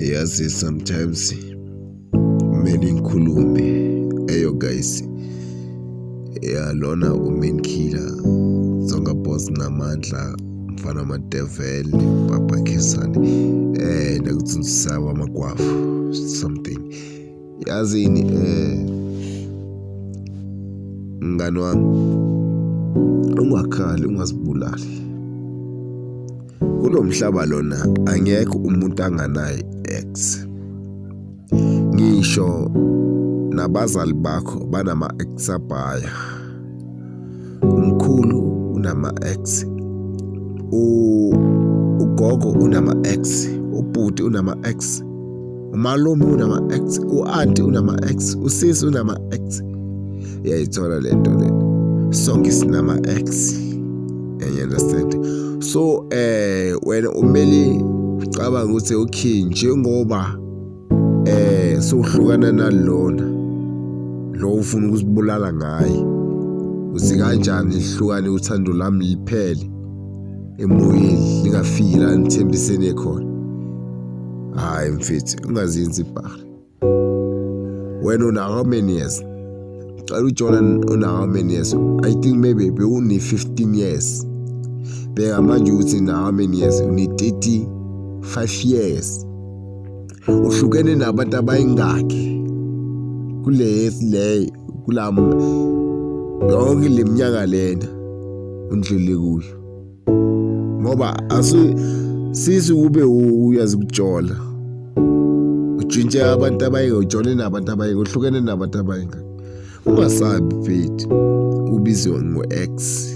Yazi sometimes kumele ngikhulume. Eyo guys, ya lona u-Main Killer, Tsonga Boss Namandla, mfana waMadevele, Papa Khesane, nakutsundzuxa Magwafu something. Yazini mngani wami, ungakhali ungazibulali. Kulo mhlaba lona angekho umuntu anganayo i-ex. Ngisho nabazali bakho banama-ex abhaya. Umkhulu unama-ex, ugogo unama-ex, ubhuti unama-ex, umalume unama-ex, u-anti unama-ex, usisi unama-ex. Uyayithola le nto lena? Sonke sinama-ex. You understand? So wena umele ucabange ukuthi okay, njengoba sowuhlukana nalona lo ufuna ukuzibulala ngaye, uthi kanjani lihlukane uthando lami liphele emoyeni lingafiki la nithembisene khona. Hhayi mfethu, ungazenzi ibhari. Wena una how many years? Cela ujola una how many years? I think maybe bewune-15 years. Bheka manje ukuthi na how many years, une-35 years. Uhlukene nabantu abayingaki kule le kula yonke le minyaka lena undlule kuyo? Ngoba asu sisi ube uyazi ukujola, utshintshe abantu abayinga, ujole nabantu abayinga, uhlukene nabantu abayinga. Ungasabi mfethu ubizwe ngo-ex.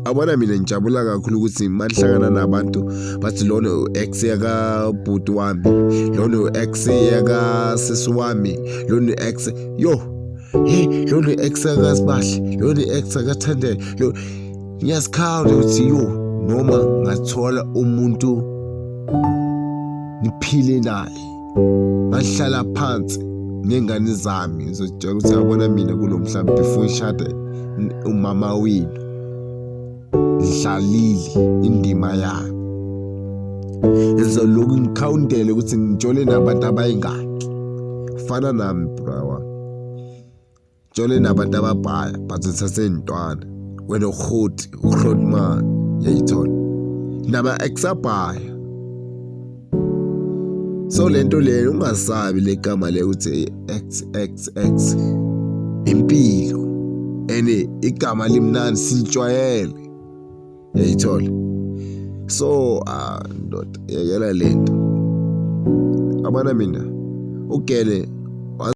Abona mina ngijabula kakhulu ukuthi manihlangana nabantu bathi lona u-ex yakabhuti wami, lona u-ex yakasisi wami, lona u-ex yo, hey, lona u-ex yakasibahle, lona u-ex akathandele lo. Ngiyazikhawula ukuthi yo, noma ngathola umuntu ngiphile naye, ngahlala phansi ney'ngane zami, ngizotshela ukuthi yabona mina kulo mhlaba before ngishade umama wenu ngidlalile indima yami. Ngizolokhu ngikhawundele ukuthi ngijole nabantu abayingaki. Fana nami bra wami, jole nabantu ababhaya but ngisaseyintwana. Wena urhoti urhotman, yayithola nama-ex abhaya. So lento leyo ungasabi le gama le ukuthi x x x, impilo and igama limnandi sijwayele, yayithola. So ah ndoda, yekela lento. Abana mina ugele